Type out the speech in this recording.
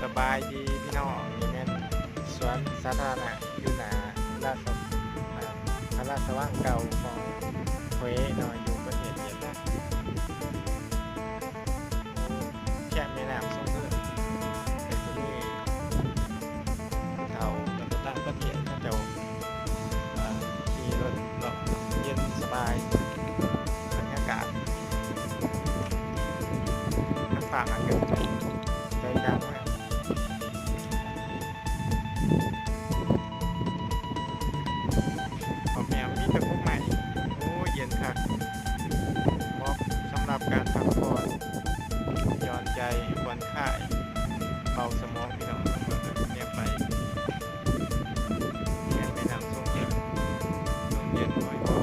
ສະບາຍດີພີ່ນ້ອງ, ນີ້ແມ່ນສວນສາທາລະນະຢູ່ໜ້າລາຊະ ອ່າ ພະລາຊະວັງເກົ່າຂອງແຄວເນາະ ຢູ່ປະເທດຫວຽດນາມ. ແຄມແມ່ນ້ຳສົງເທີນ ກໍຈະມີຜູ້ເຖົ້າ ແລ້ວກໍຕ່າງປະເທດເຂົາເຈົ້າ ອ່າ ຂີ່ລົດເລາະເຢັນສະບາຍ ບັນຍາກາດ ມັນປ່າມັນເກີດໃຈກາງເມືອງ ອອກແນວມີແຕ່ພວກໃໝ່. ໂອ້ ເຢັນຄັກ ເໝາະສຳລັບການພັກຜ່ອນ ຢ່ອນໃຈ ຜ່ອນຄາຍ.